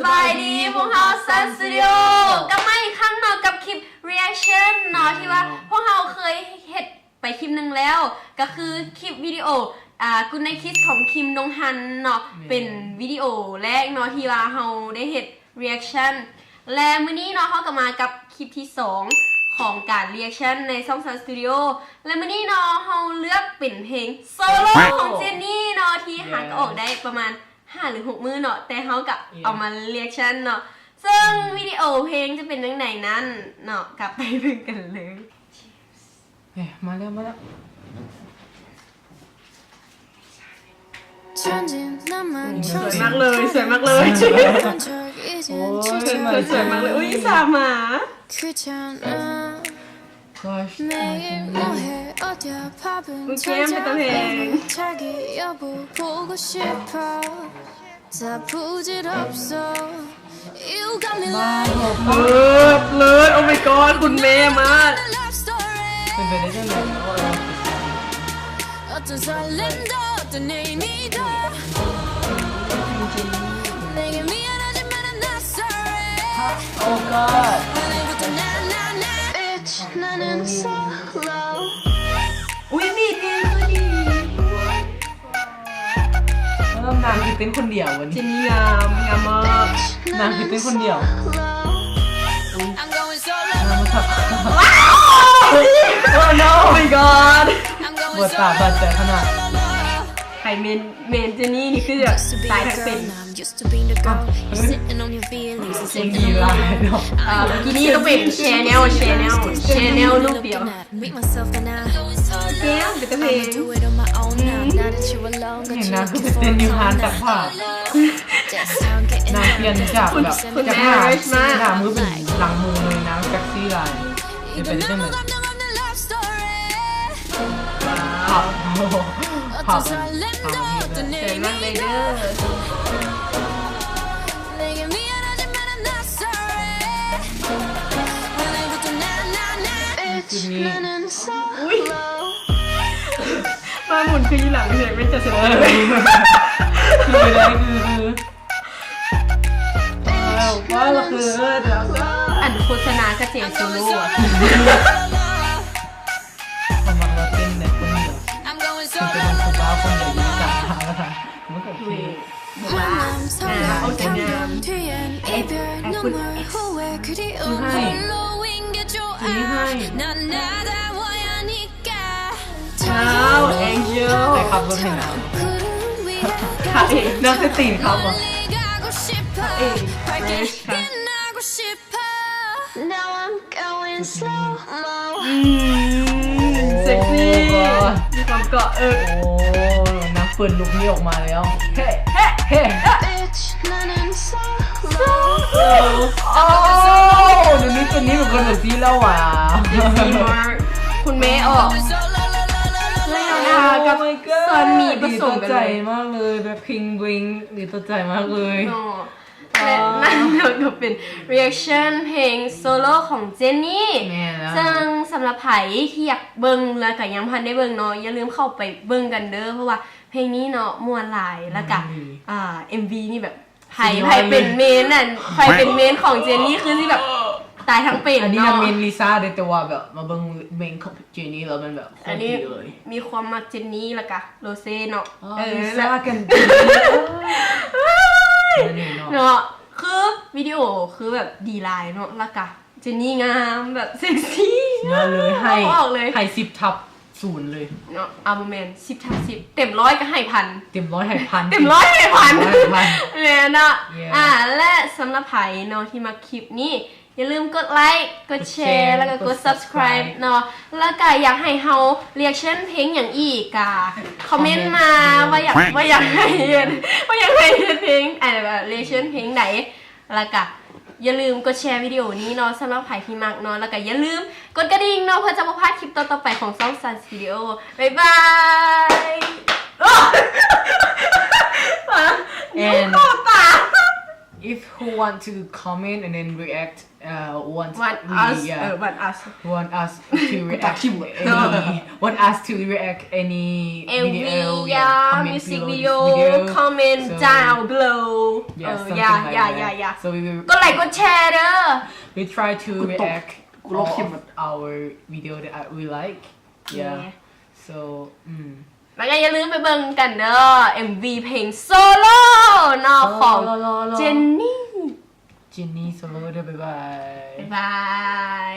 ສະບາຍດີ ພວກເຮົາ Sun Studio ກັບມາອີກຄັ້ງເນາະ ກັບຄລິບ reaction ເນາະ ທີ່ວ່າພວກເຮົາເຄີຍເຮັດໄປຄລິບໜຶ່ງແລ້ວ ກໍຄືຄລິບວິດີໂອ ອ່າ Good Night Kiss ຂອງຄິມ ດົງຮັນເນາະ ເປັນວິດີໂອແລກເນາະ ທີ່ວ່າເຮົາໄດ້ເຮັດ reaction ແລະ ມື້ນີ້ເນາະ ເຮົາກໍມາກັບຄລິບທີສອງຂອງການ reaction ໃນຊ່ອງ Sun Studio ແລະ ມື້ນີ້ເນາະ ເຮົາເລືອກເປັນເພງໂຊໂລຂອງເຈນນີ້ເນາະ ທີ່ຫາກໍອອກໄດ້ປະມານຫ້າ ຫຼື ຫົກມື້ເນາະ ແຕ່ເຮົາກໍເອົາມາ reaction ເນາະ ເຊິ່ງວິດີໂອເພງຈະເປັນຈັ່ງໃດນັ້ນເນາະ ກັບໄປເບິ່ງກັນເລີຍ. ເອີ ມາແລ້ວ ມາແລ້ວ. ສວຍມາກເລີຍ ສວຍມາກເລີຍ. ໂອ້ຍ ສວຍ ສວຍມາກເລີຍ. ອຸ້ຍ ສາມາ. ແກ້ມເປັນຕາແພງ. ເລີດ ເລີດ Oh my god ຄຸນແມ່ມາກ. ເປັນໄປໄດ້ຈັ່ງໃດ? ອຸ້ຍ ບີດເພງຄືດີ. ເອີ ນາງຄືເຕັ້ນຄົນດຽວ ເຈີນນີ້ງາມ ງາມມາກ. ນາງຄືເຕັ້ນຄົນດຽວ. ອຸ້ຍ ງາມມາກ. ໂອ້ no Oh my god ປວດຕາບາດໃຈຂະໜາດ. ໃຜເມນ ເມນເຈີນນີ້ນີ້ຄືແບບຕາຍທັງເປັນ. ເພງດີຫຼາຍເນາະ. ເອີ ເມື່ອກີ້ນີ້ຕ້ອງເປັນ Chanel Chanel Chanel ລູກດຽວ. ແກ້ມເປັນຕາເພງ. ອືມ ເຫັນນາງຄືໄປເຕັ້ນຢູ່ຮ້ານຊັກຜ້າ. ນາງປ່ຽນຈາກແບບ ຈາກໜ້າ ໜ້າມືເປັນຫຼັງມືເລີຍ. ນາງເຊັກຊີຫຼາຍ. ເປັນໄປໄດ້ຈັ່ງໃດ? ຈຸດນີ້ ອຸ້ຍ ມາໝຸນຄືຢູ່ຫຼັງເລີຍ ແມ່ນຈະສະເດີ. ເອີ ຄືໄດ້ ຄື ຄື ເອີ ວ່າລະຄື ອັນໂຄສະນາກະເຈໂຊໂລ ເຂົາມັກວ່າເຕັ້ນແບບຄົນດຽວ. ເປັນຄົນບ້າຄົນດຽວຢູ່ກາງທາງ. ໂອເຄ ງາມ ໂອເຄ ງາມ. ເອ ເອ ຄືໃຫ້ ຄືໃຫ້ ວ້າວ Angel ໄປຂັບລົດໃຫ້ນາງ. ພະເອກ ນາງຄືຕີນຂັບບໍ່? ພະເອກ Fresh ຄ່ະ. ອືມ ເຊັກຊີ ມີຄວາມເກາະເອິກ. ໂອ້ ນາງເປີດລຸກນີ້ອອກມາແລ້ວ. ເຮ ເຮ ເຮ ເຮ. ໂອ້ ດຽວນີ້ເຈນນີ້ເປັນຄົນແບບນີ້ແລ້ວຫວາ? ເຊັກຊີມາກ ຄຸນແມ່ອອກ ແລ້ວນາກັບຊອນມີປະສົມກັນເລີຍ. ດີຕໍ່ໃຈມາກເລີຍ ແບບພິງບລິງ ດີຕໍ່ໃຈມາກເລີຍເນາະ. ແລະ ນັ້ນກໍເປັນ reaction ເພງໂຊໂລຂອງເຈນນີ້. ແມ່ນແລ້ວ. ເຊິ່ງສຳລັບໃຜທີ່ຢາກເບິ່ງ ແລ້ວກໍຍັງບໍ່ທັນໄດ້ເບິ່ງເນາະ ຢ່າລືມເຂົ້າໄປເບິ່ງກັນເດີ ເພາະວ່າເພງນີ້ເນາະມ່ວນຫຼາຍ ແລ້ວກໍ ອ່າ ເອັມວີນີ້ແບບ ໃຜ ສຸດຍອດ ໃຜເປັນເມນນັ້ນ ໃຜເປັນເມນຂອງເຈນນີ້ ຄືຊິແບບຕາຍທັງເປັນເນາະ. ອັນນີ້ນະເມນລິຊາເດ້ ແຕ່ວ່າແບບມາເບິ່ງເມນຂອງເຈນນີ້ແລ້ວມັນແບບໂຄດດີເລີຍ. ມີຄວາມມັກເຈນນີ້ ແລ້ວກໍໂຣເຊເນາະ. ເອີ ລິຊາກັນ ເນາະ ຄືວິດີໂອຄືແບບດີຫຼາຍເນາະ ແລ້ວກະເຈນນີ້ງາມ ແບບເຊັກຊີ ຍອດເລີຍ. ໃຫ້ ໃຫ້ສິບທັບສູນເລີຍເນາະ. ອ່າ ບໍ່ແມ່ນ ສິບທັບສິບ ເຕັມຮ້ອຍກໍໃຫ້ພັນ ເຕັມຮ້ອຍໃຫ້ພັນ ເຕັມຮ້ອຍໃຫ້ພັນ ເຕັມຮ້ອຍໃຫ້ພັນ ແມ່ນເນາະ. ອ່າ ແລະ ສຳລັບໃຜເນາະທີ່ມັກຄລິບນີ້ ຢ່າລືມກົດໄລ ກົດແຊ ແລະກໍກົດ subscribe ເນາະ. ແລ້ວກະຢາກໃຫ້ເຮົາ reaction ເພງຫຍັງອີກ ກະຄອມເມັນມາ ວ່າຢາກ ວ່າຢາກໃຫ້ເຮັດ ວ່າຢາກໃຫ້ເຮັດເພງ ເອີ reaction ເພງໃດ ແລ້ວກະຢ່າລືມກົດແຊວິດີໂອນີ້ເນາະ ສຳລັບໃຜທີ່ມັກເນາະ. ແລ້ວກະຢ່າລືມກົດກະດິ່ງເນາະ ເພື່ອຈະບໍ່ພາດຄລິບຕໍ່ໆໄປຂອງຊ່ອງ Sun Studio. ບາຍບາຍ. ແອນ ເຂົ້າຕາ. If who want to comment and then react, uh, want want we, us yeah, เออ want us want us to react any want us to react any every video, yeah comment music below this video video. comment So, down below yeah, เออ something yeah like yeah that. yeah yeah So we will กดไลค์กดแชร์เด้อ we try to กูตก react กูลอกคลิป all our video that we like. Yeah. So, mm. แล้วก็อย่าลืมไปเบิ่งกันเด้อ MV เพลง Solo เนาะของ รอรอรอ Jennie Jennie Solo เด้อ บ๊ายบาย บ๊ายบาย